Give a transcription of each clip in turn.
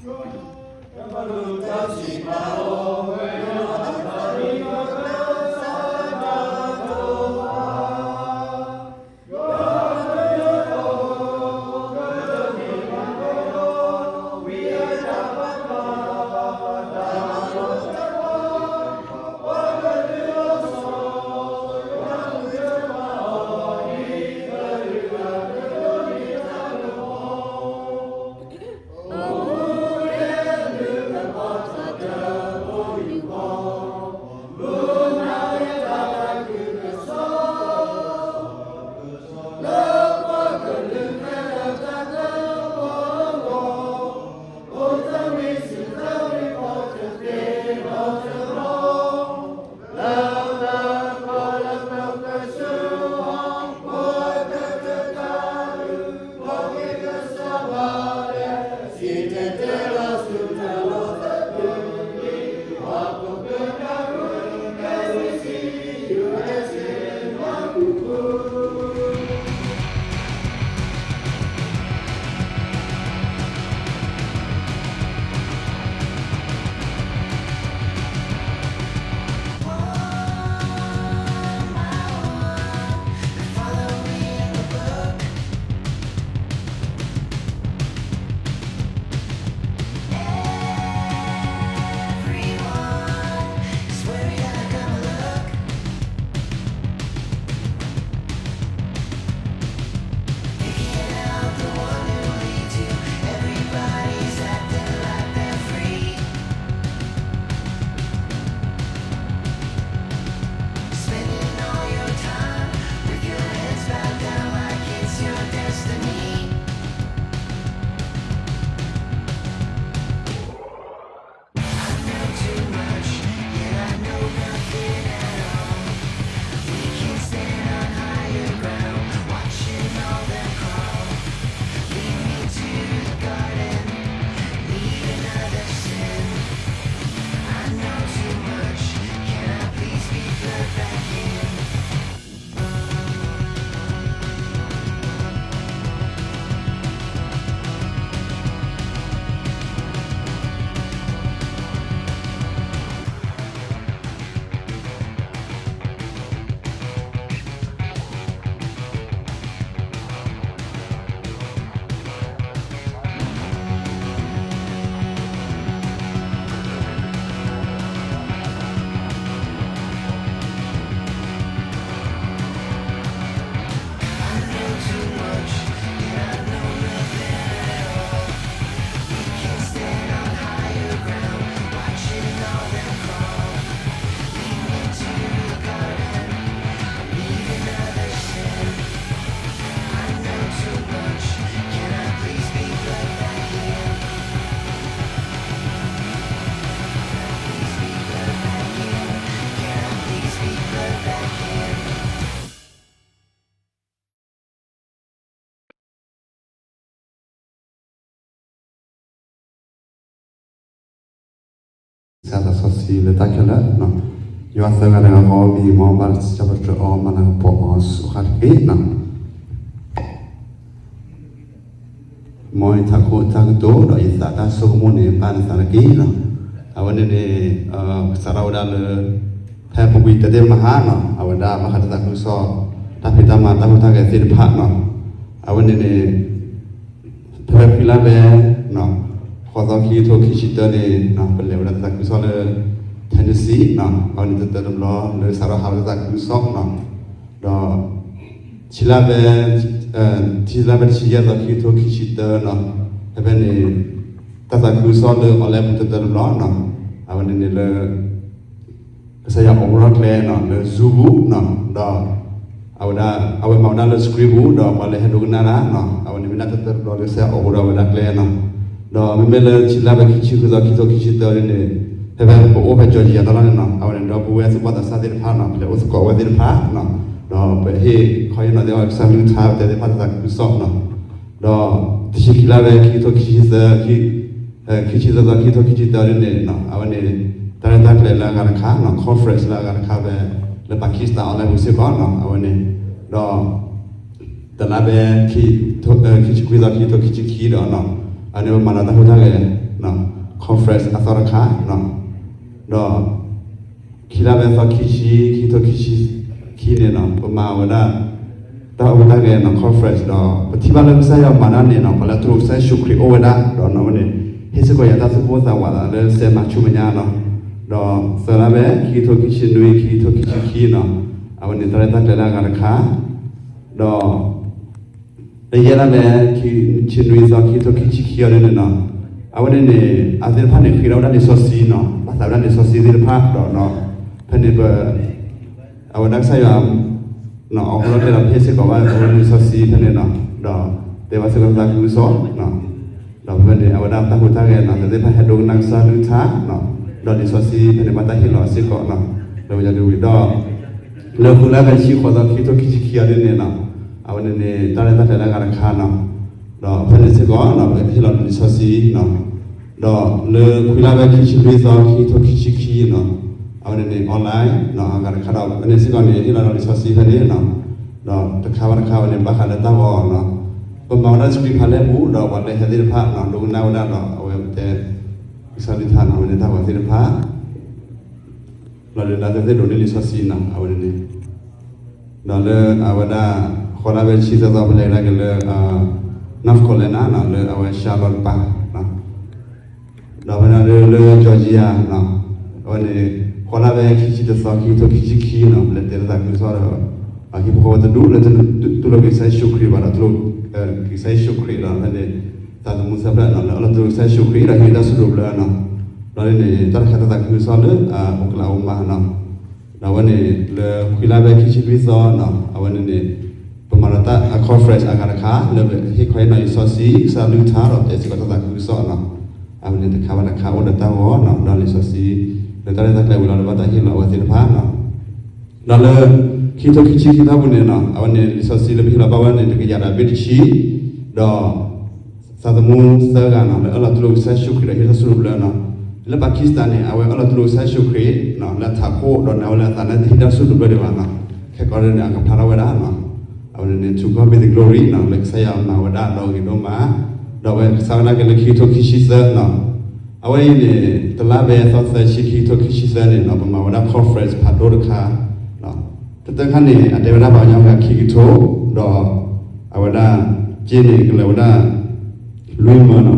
သးစီဆှံလၢတၢ်ခဲလၢာ်, ယွၤသၢဂၤတဂၤဃီ မံၤမီၢ်ဘၣ်တၢ်စီဆှံပတြၢၤအီၤ မၤလၤကပီၤအီၤဆူဃါတက့ၢ်. မ်ယထးခိၣ်တၢ်ကတိၤ ဒီးယသးတၢ်ဆိကမိၣ်န့ၣ် ဘၣ်နသးတက့ၢ်. အဝဲန့ၣ်န့ၣ် စးထီၣ်ဝဲဒၣ်လၢ ဖဲပူၤကွံာ်တၢ်သ့ၣ်မဟါနီၤ အဝဲဒၣ်ဘၣ်ဃးတၢ်သးခုကစီၣ် တၢ်ဖံးတၢ်မၤတၢ်ဟူးတၢ်ဂဲၤသ့ၣ်တဖၣ်နီၤ. အဝဲန့ၣ်န့ၣ် ဖဲဖဲခံလါဖဲ ဃိးသီ ခံကထိခံဆံတၢန့ၣ် ပလဲၤဝဲဒၣ်တၢ်သးခုကစီၣ်လၢ Tennessee နီၤ အဝဲန့ၣ်တတၢတဘျီလၢစးထီၣ်ဟးဝဲဒၣ်တၢ်သးခုကစီၣ်နီၤ. ဒီး ဆံလါဖဲ ဆံလါဖဲတဆံယဲၢ်သီ ခံကထိခံဆံတၢနီၤ ဖဲဖဲန့ၣ် တၢ်သးခုကစီၣ်လၢ online ပူၤတတၢတဘျီနီၤ အဝဲန့ၣ်န့ၣ်လၢ ကစၢ်ယွၤအိးထီၣ်ကျဲနီၤ လၢ Zoom ပူၤနီၤ ဒီး အဝဲဒၣ် အဝဲမၤဝဲဒၣ်လၢ screen ပူၤ ဒီးပှၤလၢဟဲဒိကနၣ်တၢ်နီၤ အဝဲန့ၣ်မ့ၢ်ဒၣ်တၢတၢတဘျီလၢကစၢ်ယွၤအိးထီၣ်ဝဲဒၣ်ကျဲနီၤ. ဒီးမ့မ့ၢ်လၢဆံလါဖဲခံဆံဃုသီ ခံကထိခံဆံတၢန့ၣ်န့ၣ် ဖဲဖဲပအိၣ်ဖဲ Georgia တၢ်လီၢ်န့ၣ်နီၤ အဝဲန့ၣ်ဒီပုၢ်ဝဲၢ်သူၣ်ဘီၣ်သးစၢ်သ့ၣ်တဖၣ်နီၤ ပလဲၤအိၣ်သကိးဝဲသ့ၣ်တဖၣ်နီၤ ဒီးပဟ့ၣ်ခီဟ့ၣ်နီၤသ့ၣ်တဖၣ် ကစၢ်မုၢ်ထါပတဲသ့ၣ်တဖၣ်တၢ်သးခုကစီၣ်နီၤ. ဒီးတဆံခံလါဖဲခံကထိခံဆံသၢ ခံဆံသၢသီ ခံကထိခံဆံတၢန့ၣ်န့ၣ် အဝဲန့ၣ် တၢ်ရဲၣ်တၢ်ကျဲၤလၢအဂၤတခါနီၤ conference လၢအဂၤတခါဖဲ လၢ Pakistan online ပူၤစ့ၢ်ကီးနီၤ အဝဲန့ၣ် ဒီး တလါဖဲ ခံဆံခွံသီ ခံကထိခံဆံခံဒီးနီၤ အဝဲန့ၣ်ပမၤလီၤတၢ်ဟူးတၢ်ဂဲၤ conference အသီတခါ, ဒီး ခံလါဖဲသီခံဆံ ခံထိခံဆံခံန့ၣ်နီၤ ပမၤဝဲဒၣ် တၢ်အိၣ်ဖှိၣ်တၢ်ဂဲၤနီၤ conference ဒီး ပထံၣ်ဘၣ်လၢကစၢ်ယွၤမၤတၢ်န့ၣ်နီၤ ပှၤလၢအတူၢ်လိာ်ကစၢ်ယ့ၣ်ၡူးခရံာ်အိၣ်ဝဲဒၣ် ဒီးနီၤဝဲန့ၣ် ဟ့ၣ်စ့ၢ်ကီးယၤတၢ်သူၣ်ပိၢ်သးဝးလၢစဲမၤဆူမဲာ်ညါနီၤ, ဒီးသၢလါဖဲ ခံထိခံဆံနွံ ခံထိခံဆံခံနီၤ အဝဲန့ၣ် တၢ်ရဲၣ်တၢ်ကျဲၤလၢအဂၤတခါ, ဒီး လၢယဲၢ်လါဖဲ ခံဆံနွံသီ ခံထိခံဆံခံအီၤဒ်န့ၣ်နီၤ, အဝဲန့ၣ်န့ၣ် အဝဲသ့ၣ်တဖၣ်န့ၣ် ဃ့ထီၣ်ဝဲဒၣ်လံာ်စီဆှံနီၤ ဘၣ်သးဝဲဒၣ်လံာ်စီဆှံသ့ၣ်တဖၣ်ဒီးနီၤ, ဖဲန့ၣ်ပ အဝဲဒၣ်ကစၢ်ယွၤ အီၤလီၤတဲာ်ဒီး ဟ့ၣ်စ့ၢ်ကီးဘၣ်အဝဲလံာ်စီဆှံဖဲန့ၣ်နီၤ, ဒီးတဲဘၣ်စ့ၢ်ကီးတၢ်သးခုကစီၣ် ဒီးဖဲန့ၣ် အဝဲဒၣ်တၢ်ဟူးတၢ်ဂဲၤနီၤ လၢသ့ၣ်တဖၣ်ဟဲဒိကနၣ်ကစၢ်ကလုၢ်ကထါ, ဒီးလံာ်စီဆှံဖဲန့ၣ် ဘၣ်တၢ်ဟ့ၣ်လီၤစ့ၢ်ကီးနီၤ, လၢဝဲယၤတဝံၤဒီး လၢဃုလါဖဲဆံဃိးသီ ခံထိခံဆံခံအီၤဒ်န့ၣ်နီၤ, အဝဲန့ၣ်န့ၣ် တၢ်ရဲၣ်တၢ်ကျဲၤလၢအဂၤတခါနီၤ, ဒီးဖဲန့ၣ်စ့ၢ်ကီးနီၤ ဟ့ၣ်လီၤလံာ်စီဆှံနီၤ, ဒီးလၢခွံလါဖဲခံဆံလွံၢ်သီ ခံထိခံဆံခံနီၤ, အဝဲန့ၣ်န့ၣ် online နီၤ အဂၤတခါဒီး ဖဲန့ၣ်စ့ၢ်ကီးန့ၣ် ဟ့ၣ်လီၤလံာ်စီဆှံဖဲန့ၣ်နီၤ, ဒီးတခါဘၣ်တခါဝဲန့ၣ် ဘၣ်ဃးလၢတၢ်ဂီၤနီၤ, ပမၤဝဲဒၣ် screen ဖးလဲၢ်ပူၤ ဒီးပှၤလၢဟဲသ့ၣ်တဖၣ်နီၤ ဒိကနၣ်ဝဲဒၣ်ဒီး အဝဲတဲ ကစၢ်ကလုၢ်ကထါနီၤ ဝဲန့ၣ်တၢ်ဂီၤသ့ၣ်တဖၣ် လီၤဒုးလၢသ့ၣ်ဒိးန့ၢ်လံာ်စီဆှံနီၤ အဝဲန့ၣ်န့ၣ်, ဒီးလၢအဝဲဒၣ် ဃိးလါဖဲဆံသၢသီ ပလဲၤဒၣ်က့ၤလၢ North Carolina နီၤ လၢအဝဲ Charlotte တပၤ ဒီးဖဲန့ၣ်လၢ လၢ Georgia နီၤ, အဝဲန့ၣ် ဃိးလါဖဲခံဆံတသီ ခံထိခံဆံခံနီၤ ပလဲၤတဲလၢသးခုကစီၣ်ဒီး ဟံၣ်ဖိဃီဖိတဒူၣ်လၢတူၢ်လိာ်က့ၤကစၢ်ယ့ၣ်ၡူးခရံာ်ဘၣ်ဒီး တူၢ်လိာ်က့ၤကစၢ်ယ့ၣ်ၡူးခရံာ်ဒီး ဖဲန့ၣ် သးသမူသၢဖျၢၣ်နီၤ လၢအလီၤတူၢ်လိာ်ကစၢ်ယ့ၣ်ၡူးခရံာ်ဒီးဟံးတၢ်စူၢ်ဒိးဘျၢနီၤ, ဒီးန့ၣ် တၢ်တခါတၢ်သးခုကစီၣ်လၢ Oklahoma နီၤ, ဒီးအဝဲန့ၣ် လၢခွံလါဖဲခံဆံလွံၢ်သီနီၤ အဝဲန့ၣ်န့ၣ် ပမၤဒီးတၢ် conference အဂၤတခါ လၢပဟ့ၣ်ခီဟ့ၣ်နီၤလံာ်စီဆှံ ကစၢ်ကလုၢ်ကထါဒီးတဲစ့ၢ်ကီးတၢ်သးခုကစီၣ်နီၤ, အဝဲန့ၣ်တခါဘၣ်တခါအိၣ်ဒီးတၢ်ဂီၤနီၤ ဒီးလံာ်စီဆှံ လၢတၢ်ရဲၣ်တၢ်ကျဲၤဝံၤလီၤဒီးဘၣ်တၢ်ဟ့ၣ်လီၤအဝဲသ့ၣ်တဖၣ်နီၤ, ဒီးလၢ ခံထိခံဆံခံသီပူၤန့ၣ်နီၤ အဝဲန့ၣ်လံာ်စီဆှံလၢပဟ့ၣ်လီၤဘၣ်ဝဲန့ၣ် တကယၤဒီးဘ့ၣ်တဆံ, ဒီး သးသမူသၢဂၤနီၤ လၢအလီၤတူၢ်လိာ်ကစၢ်ယ့ၣ်ၡူးခရံာ်ဒီးဟံးတၢ်စူၢ်ဒိးဘျၢနီၤ, လၢ Pakistan န့ၣ် အဝဲအလီၤတူၢ်လိာ်ကစၢ်ယ့ၣ်ၡူးခရံာ်နီၤ လၢအထးခိၣ်ဒီးနာ်ဝဲလၢအသးန့ၣ်တဟံးတၢ်စူၢ်ဒိးဘျၢဒံးဘၣ်နီၤ, ခဲကီးန့ၣ် အကဖျါထီၣ်ဝဲဒၣ်နီၤ, အဝဲန့ၣ်န့ၣ် To God be the glory နီၤ လၢကစၢ်ယွၤမၤဝဲဒၣ်ဒီးဂ့ၤဒိၣ်မး, ဒီးအဝဲကစၢ်ဝဲဒၣ်က့ၤလၢခံကထိခံဆံသၢနီၤ, အဝဲအံၤန့ၣ် တလါဖဲသီသၢဆံခံကထိခံဆံသၢန့ၣ်နီၤ ပမၤဝဲဒၣ် conference ဖးဒိၣ်တခါ တၢ်တခါန့ၣ် အတဲဝဲဒၣ်ပှၤကညီဂၤခံကထိ, ဒီး အဝဲဒၣ် က့န့ၣ် ကလဲၤဝဲဒၣ် လွံၢ်မၢနီၤ,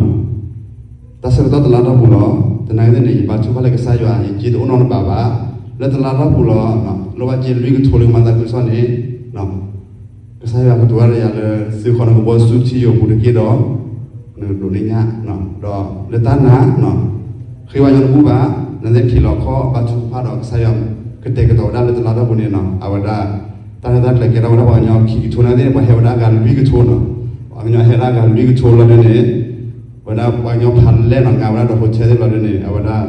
တၢ်ဆၢကတီၢ်တလါထီၣ်ပူၤလီၤ. တနာ်က့သ့ၣ်န့ၣ် ယဘါထုကဖၣ်လၢကစၢ်ယွၤ ယက့တအိၣ်နီတဘးဘၣ်. လၢတလါထီၣ်ပူၤလီၤ လိၣ်ဘၣ်က့လွံၢ်ကထိလၢကမၤသးခုကစီၣ်န့ၣ် ကစၢ်ယွၤကတိၤတၢ်ဒီးယၤလၢ သုဃီၤနကဘီဆူထံယိာ်ပူၤတက့ၢ်ဒီး နကဒိးန့ၢ်ညၣ်, ဒီးလၢတၢ်နာ် ဃ့ဝဲညီတဘူၣ်ဘၣ်, နာ်သ့ၣ်ထံၣ်လီၤခီၣ်ဘါထုကဖၣ်ဒီးကစၢ်ယွၤ ကတဲာ်ကတီၤဝဲဒၣ်လၢတလါထီၣ်ပူၤန့ၣ်နီၤ, အဝဲဒၣ် တၢ်ရဲၣ်တၢ်ကျဲၤကဲထီၣ်ဝဲဒၣ်ပှၤကညီခံကထိနာ်သ့ၣ်န့ၣ် ပှၤဟဲဝဲဒၣ်အဂၤလွံၢ်ကထိနီၤ, ပှၤကညီဟဲဒၣ်အဂၤလွံၢ်ကထိလီၤဒ်န့ၣ်, ဝဲဒၣ်ပှၤကညီဖးလဲၢ်နီၤ ငါဝဲဒၣ်ဒီး hotel သ့ၣ်လီၤဒ်န့ၣ် အဝဲဒၣ်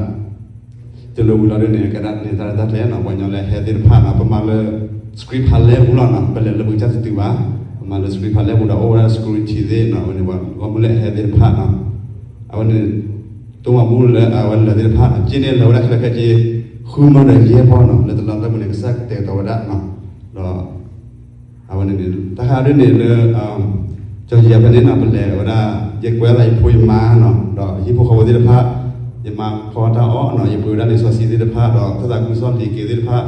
တလိၤဝံၤလီၤဒ်န့ၣ် ကဲဒၣ်န့ၣ်တၢ်ရဲၣ်တၢ်ကျဲၤနီၤ, ပှၤကညီလၢဟဲသ့ၣ်တဖၣ်နီၤ ပမၤလၢ screen ဖးလဲၢ်ပူၤလီၤနီၤ, ပလဲၤလၢပကစၢ်သတူၢ်ဘၣ်, ပမၤလၢ screen ဖးလဲၢ်ပူၤဒီးအိၣ်ဝဲဒၣ် security သ့ၣ်နီၤ, အဝဲန့ၣ်ပှၤဂီၢ်မုၢ်လၢအဟဲသ့ၣ်တဖၣ်နီၤ, အဝဲန့ၣ် တိၢ်မၤဘူၣ်လၢအဝဲလဲၤသ့ၣ်တဖၣ်နီၤ, က့န့ၣ်လဲၤဝဲဒၣ်ခဲလၢာ်ခဲဆ့ ဃုမၢဒီးယဲၢ်ပီၢ်နီၤ, လၢတလါထီၣ်ပူၤန့ၣ် ကစၢ်ကတဲာ်ကတီၤဝဲဒၣ်နီၤ, ဒီး အဝဲန့ၣ်န့ၣ် တၢ်ဟးဒ်န့ၣ်လၢ ကၠီယံၤယၤဖဲန့ၣ်နီၤ ပလဲၤဝဲဒၣ် ယကွဲးလီၤယဖိယမါနီၤ, ဒီးယဟံၣ်ဖိဃီဖိသ့ၣ်တဖၣ်, ယမါဖီတၢ်အီၣ်နီၤ, ယပှ့ၤဝဲဒၣ်လံာ်စီဆှံသ့ၣ်တဖၣ် ဒီးတၢ်သးခုကစီၣ်လံာ်က့ၤသ့ၣ်တဖၣ်,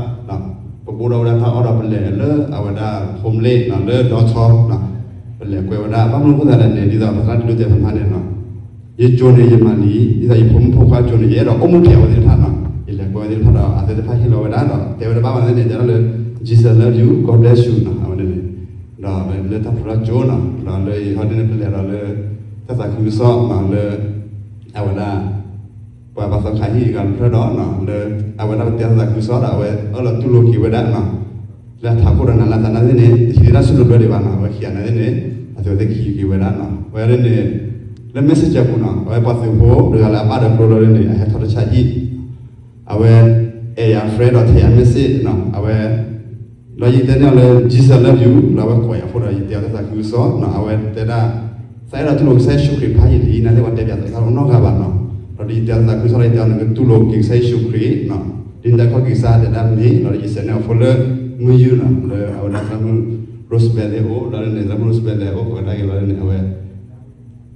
ပဘိးထီၣ်ဝဲဒၣ်တၢ်အီၣ်ဒီးပလဲၤလၢအဝဲဒၣ် homeless နီၤ လၢဒီထီနီၤ, ပလဲၤကွဲးဝဲဒၣ် ဘၣ်မနုၤအဃိသတးလဲၣ်န့ၣ် ဒ်သိးပသရၣ်ဒုးတဲဖဲဖဲန့ၣ်နီၤ ယကၠိန့ၣ် ယမၤလံ, ဒ်သိးယဖိမုၣ်ဖိခွါကၠိန့ၣ် ယအဲၣ်ဒိးအိၣ်မူဖျဲးအဝဲသ့ၣ်တဖၣ်နီၤ, ယလဲၤကွဲးဝဲသ့ၣ်တဖၣ်ဒီး အဝဲသ့ၣ်တဖၣ်ဟ့ၣ်လီၤဝဲဒၣ်ဒီး တဲဝဲဒၣ်ဘၣ်ဝဲသ့ၣ်န့ၣ် တဲဒၣ်လၢ Jesus love you, God bless you နီၤ, အဝဲန့ၣ်န့ၣ်, ဒီးလၢတၢ်ဖျိထီၣ်ကၠိနီၤ, ဒီးလၢယဟီဒ်န့ၣ် ပလဲၤဒီးလၢ တၢ်သးခုကစီၣ်နီၤ လၢ အဝဲဒၣ် ပှၤဘါသီခါဟံၣ်အဂၤတဖျၢၣ်ဒီးနီၤ လၢ အဝဲဒၣ်ပတဲတၢ်သးခုကစီၣ်ဒီး အဝဲအၢၣ်လီၤတူၢ်လိာ်က့ၤဝဲဒၣ်နီၤ လၢအထးခိၣ်ဒီးနၤလၢအသးနာ်သ့ၣ်န့ၣ် တဟံးတၢ်စူၢ်တဘျၢဒံးဘၣ်နီၤ, အဝဲခံဂၤနာ်သ့ၣ်န့ၣ် အသုဝဲသ့ၣ်ခံက့ၤဝဲဒၣ်နီၤ, ဝဲဒၣ်န့ၣ် လၢ messenger ပူၤနီၤ အဝဲပှၤသုးဖိတဂၤလၢအဘၣ်ဒီးကျိလီၤဒ်န့ၣ် အဟဲထီၣ်တၢ်ဆါဟံၣ် အဝဲ အဲၣ်ယၤ friend ဒီးထဲယၤ message နီၤ, အဝဲ ဒီးယတဲန့ၢ်အီၤလၢ Jesus love you လၢအဝဲကိးယၤဖိဒီး ယတဲအီၤတၢ်သးခုကစီၣ်နီၤ, အဝဲတဲဒၣ် သးအဲၣ်ဒိးတူၢ်လိာ်ကစၢ်ယ့ၣ်ၡူးခရံာ်ဖးယံာ်လံ နာ်သ့ၣ်ပှၤတဲပၠးသးတၢ်နီတဂၤဘၣ်နီၤ, ဒီးဒ်ယတဲအီၤတၢ်သးခုကစီၣ်ဒီး ယတဲအီၤနကတူၢ်လိာ်က့ၤကစၢ်ယ့ၣ်ၡူးခရံာ်နီၤ, ဒ်န့ၣ်တၢ်ခီၣ်က့ၤကစၢ်တဲဒၣ်မ့ၢ်လီၤဒီး ယဆဲးန့ၢ်အီၤဖိလၢ မုၢ်ယုၢ်နီၤ လၢအဝဲဒၣ်သရၣ်မုၣ် Roosevelt သ့ၣ်အိၣ် လီၤဒ်န့ၣ် သရၣ်မုၣ် Roosevelt လဲၤအိၣ်ကိးဝဲဒၣ်က့ၤလီၤဒ်န့ၣ် အဝဲ ပှၤဘါသီခါဟ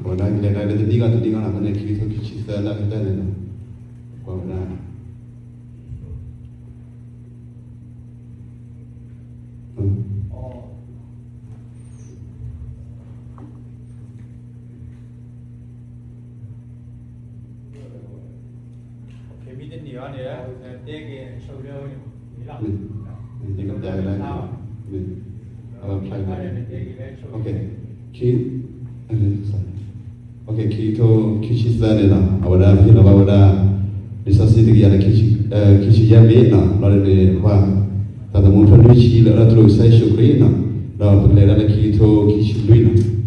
အဝဲဒၣ်ကလဲၤဒၣ်လၢတနံၣ်ဂီၢ်တနံၣ်ဂီၢ်နီၤ, ဖဲန့ၣ်ခံကထိခံဆံသၢလၢအကတၢၢ်န့ၣ်နီၤ, ကွၢ်ဝဲဒၣ် ခံကထိခံဆံသၢန့ၣ်နီၤ, အဝဲဒၣ်ဟ့ၣ်လီၤဘၣ်ဝဲဒၣ် လံာ်စီဆှံတကယၤဒီး ခံဆံယဲၢ်မ့ၢ်နီၤ, ဘျီန့ၣ် ပှၤသးသမူဖျၢၣ်လွံၢ်ဆံလၢအလီၢ်ထူလီၤကစၢ်ယ့ၣ်ၡူးခရံာ်နီၤ, ဒီးပကလဲၤဒၣ်လၢခံကထိခံဆံလွံၢ်နီၤ.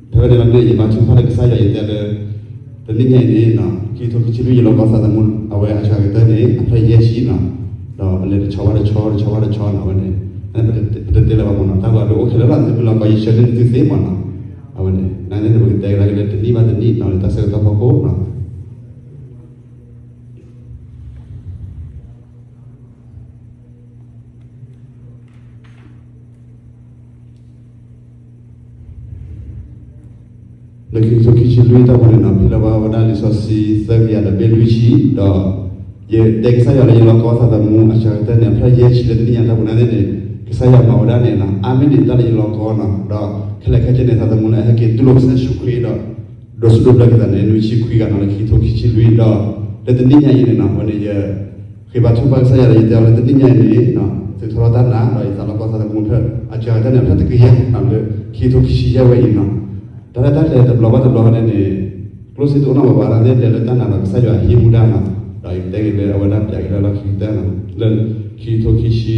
ဖဲဖဲန့ၣ်လီၤန့ၣ် ယဘါထုကဖၣ်လၢကစၢ်ယွၤယတဲလၢ တနံၣ်ညါအံၤန့ၣ်နီၤ, ခံကထိခံဆံလွံၢ် ယလီၢ်ကီသးသမူ အဝဲအဆၢကတၢၢ်န့ၣ် အဖျၢၣ်ယဲၢ်ဆံနီၤ, ဒီးပလဲၤတဆီဘၣ်တဆီ တဆီဘၣ်တဆီနီၤ, အဝဲန့ၣ် ပတတဲလၢၤဘၣ်မ့ၢ်နီၤ, တၢ်ဂီၤဒိအိၣ်ခဲလၢာ်လီၤ, သုမ့ၢ်လီၤကီ ယဆှၢန့ၢ်သုသ့မ့ၢ်နီၤ, အဝဲန့ၣ် နာ်သက့န့ၣ် ပကတဲကဒါက့ၤလၢတနံၣ်ဘၣ်တနံၣ်နီၤ လၢတၢ်ဆၢကတီၢ်ဖီခိၣ်နီၤ. လၢခံကထိခံဆံလွံၢ်အတီၢ်ပူၤန့ၣ်နီၤ, ဖဲလၢပှၤဝဲဒၣ်လံာ်စီဆှံသၢကယၤဒီးဘ့ၣ်လွံၢ်ဆံ, ဒီး ယတဲကစၢ်ယွၤလၢယလီၢ်ကီသးသမူအဆၢကတၢၢ်န့ၣ် အဖျၢၣ်ယဲၢ်ဆံလၢတနံၣ်ညါအတီၢ်ပူၤနာ်သက့န့ၣ်, ကစၢ်ယွၤမၤဝဲဒၣ်န့ၣ်နီၤ, အါမ့ၢ်န့ၣ်တၢ်လၢယလီၢ်ကီနီၤ, ဒီးခဲလၢာ်ခဲဆ့န့ၣ် သးသမူလၢအဟဲက့ၤတူၢ်လိာ်ကစၢ်ယ့ၣ်ၡူးခရံာ်ဒီး ဒိးဆူၣ်ဒိးဘျၢက့ၤသးန့ၣ် နွံဆံခွံဂၤနီၤ, လၢခံကထိခံဆံလွံၢ်ဒီး လၢတနံၣ်ညါအံၤန့ၣ်နီၤ, အဝဲန့ၣ် ယဃ့ဘါထုကဖၣ်ကစၢ်ယွၤလၢယတဲအီၤလၢတနံၣ်ညါအံၤန့ၣ် သုးထီၣ်လီၤတၢ်နာ်ဒီးယသးလီၢ်ကီသး မူဖျၢၣ်အစှၤတၢ်န့ၣ် ဖျၢၣ်တကယၤလၢခံကထိခံဆံယဲၢ်ဝဲအံၤနီၤ. တၢ်လၢတၢ်လဲၤတဘျီဘၣ်တဘျီန့ၣ်န့ၣ် ကျိၣ်စ့တအိၣ်နီတဘျီဘၣ် တၢ်သ့ၣ်လဲၤလၢတၢ်နာ်ဒီးကစၢ်ယွၤဟံးမူဒါနီၤ. ဒီးယကတဲက့ၤလၢအဝဲဒၣ်ပျးက့ၤလၢလီၢ်ခံကတၢၢ်နီၤ လၢခံကထိခံဆံ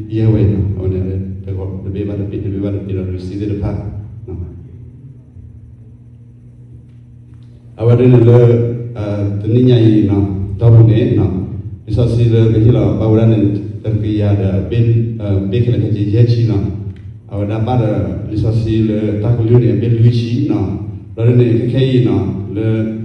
ယဲၢ်ဝဲအံၤနီၤ အဝဲန့ၣ် တဘ့ၣ်ဘၣ်တဘ့ၣ် တဘ့ၣ်ဘၣ်တဘ့ၣ်ဒီး receipt သ့ၣ်တဖၣ် အဝဲဒၣ်န့ၣ်လၢ တနံၤညါအံၤ တီၢ်ပူၤန့ၣ် လံာ်စီဆှံလၢပဟ့ၣ်လီၤဘၣ်ဝဲဒၣ်န့ၣ် တကယၤဒီး ဘ့ၣ်ခဲလၢာ်ခဲဆ့ယဲၢ်ဆံနီၤ. အဝဲဒၣ်ဘၣ်ဒီးလံာ်စီဆှံလၢတၢ်ကလုၢ်န့ၣ် ဘ့ၣ်လွံၢ်ဆံနီၤ. ဒီးဒ်န့ၣ် ခဲခဲအံၤနီၤ လၢ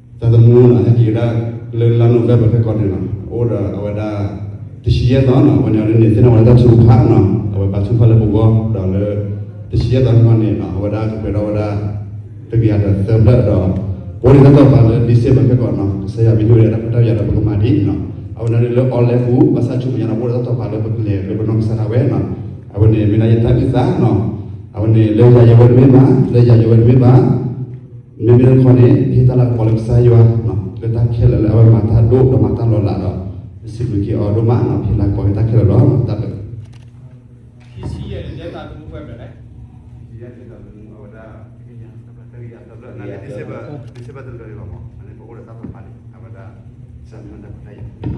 တၢ်သမူနီၤ ဟဲက့ၤဝဲဒၣ်လၢလါနိၣ်ဝ့ဘၢၣ်ဖဲကီးန့ၣ်နီၤ အိၣ်ဒီးအဝဲဒၣ် တဆံယဲၢ်သီနီၤ အဝဲန့ၣ်ဒ်န့ၣ် သ့ၣ်နီၣ်ဝဲဒၣ်တၢ်ထုကဖၣ်နီၤ အဝဲဘါထုကဖၣ်လၢပဂီၢ် ဒီးလၢ တဆံယဲၢ်သီဖဲကီးန့ၣ်နီၤ အဝဲဒၣ်ကပှဲၤထီၣ်ဝဲဒၣ် တကယၤဒီးသၢဖျၢၣ်ဒီး ပအိၣ်ဒီးတၢ်တိာ်ပာ်လၢ December ဖဲကီးနီၤ ကစၢ်ယွၤမ့ၢ်ဟ့ၣ်ဝဲဒၣ်တၢ်ခွဲးတၢ်ယာ်ဒီးပကမၤဒ်နီၤ အဝဲန့ၣ်လၢ online ပူၤ ဘၣ်ဆၣ်ဆူမဲာ်ညါနီၤ ပအိၣ်ဒီးတၢ်တိာ်ပာ်လၢပကလဲၤလၢပနီၢ်ကစၢ်ဒၣ်ဝဲနီၤ အဝဲန့ၣ်မ့ၢ်ဒၣ်ယတၢ်အုၣ်သးနီၤ အဝဲန့ၣ် လၢယၤယဝဲတမ့ၢ်ဘၣ် လၢယၤယဝဲတမ့ၢ်ဘၣ် မ့မ့ၢ်တခီန့ၣ် ဟ့ၣ်တၢ်လၤကပီၤလၢကစၢ်ယွၤ လၢတၢ်ခဲလၢာ်လၢအဝဲမၤတၢ်ဒိၣ်ဒီးမၤတၢ်လီၤလးဒီး စံးဘျုးက့ၤအီၤဒိၣ်မးနီၤ ဟ့ၣ်လၤကပီၤက့ၤတၢ်ခဲလၢာ်လီၤ တၢ်ဘျုး အဝဲဒ� December တလၢန့ၣ် ပအိၣ်ဒီးတၢ်တိာ်ပာ်န့ၣ် အဝဲဒၣ် စးမတၢ်ခွဲးတၢ်ယာ်